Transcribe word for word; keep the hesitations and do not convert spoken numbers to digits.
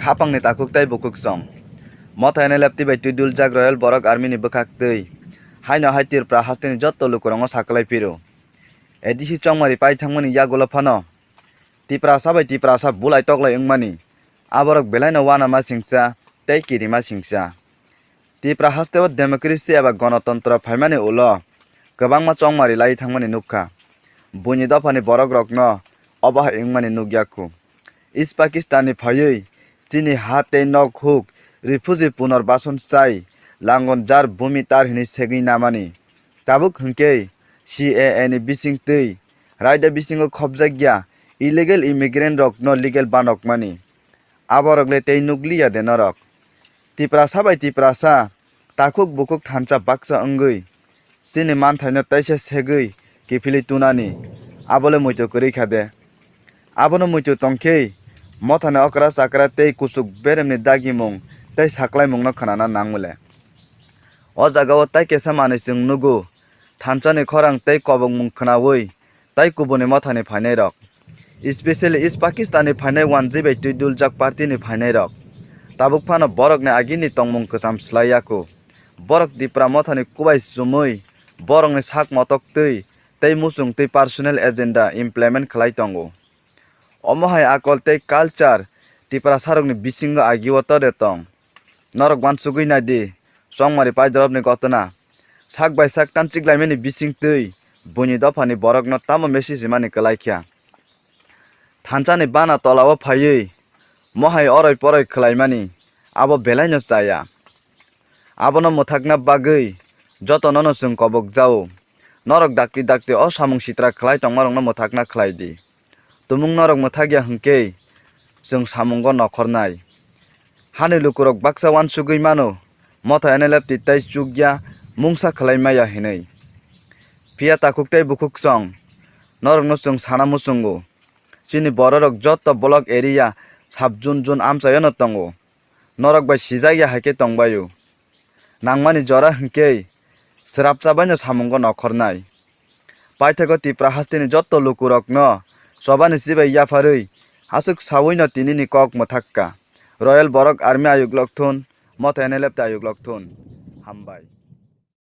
Hapangni takhuk tei bukhuk song. Motha N L F T bai twi duljak Royal Borok Army ni bwkhak twi. Haino hai Tripura hasteni jotto lukurokno saklai phiro. A D C chongmari pai thangmani yagulo phano Tiprasa bai Tiprasa bulai toklai wngmani. Aborok belaino uanama singsa tei kirima singsa. Tipra hasteo democracy eba gonotontro phaimani ulo kwbangma chongmari lai thangmani nukha. Buini dophani borokrokno obo hai wngmani nukya khu. East Pakistan ni phaiwi chini ha tei nok huk refugee punorbason chai langon jar bhumi tar hinwi segwi namani. Tabuk hwnkhe C A A ni bising twi raida bisingo khopjakya illegal immigrant rokno legal banokmani. Aborok le tei nukliya de norok. Tiprasa bai Tiprasa takhuk bukhuk thansa baksa wngwi chini manthaino teisa segwi kiphilwi tunani, abole muitu kwrwi kha de. Abono muitu tongkhe mothani okra chakra tei kuchuk beremni dagimung tei saklaimungno khwnana nangmole. O jagao tai kesa manwi chwng nugo, thansani khorang tei kobokmung khwnawi tai kubuni mothani phainairok, especially East Pakistan ni phainai wanjwi bai twi duljak party ni phainairok. Tabuk phano borokni agini tongmung kwcham slai yaku. Borok Tipra mothani kubai chumwi borokni sak motok twi tei muchung twi personal agenda implement khlai tongo. Omo hai akol tei culture Tiprasarokni bisingo agio tode tong. Norok uansugwi nai di, chongmari paidorobni gotona. Sak bai sak tanchiklaimani bising twi buini dophani borokno tamo message rimani kwlai kha. Thansani bana tolao phaiwi mohai oroi poroi khlaimani abo belaino chaya. Abono mwthakna bagwi jotonono chwng kobok jao. Norok dakti dakti o samung sitra khlai tongmarokno mwthakna khlai di. Tumung norok mwthakya hwnkhe chwng samungo nokhornai. Hani lukurok baksa uansugwi mano, motha N L F T tei chukya mungsa khlai maya hinwi. Phiya takhuk tei bukhuk song, norokno chwng sana muchungo. Chini bororok jotto block area sub zone zone amchaiono tongo. Norok bai sijakya hai khe tongbaio. Nangmani jora hwnkhe swrapsa baino samungo nokhornai. Paithago Tipra hasteni jotto lukurokno chobani chibai yapharwi aswk sawino tinini kok mwthakka. Royal Borok Army ayuklok thun, motha N L F T ayuklok thun. Hambai.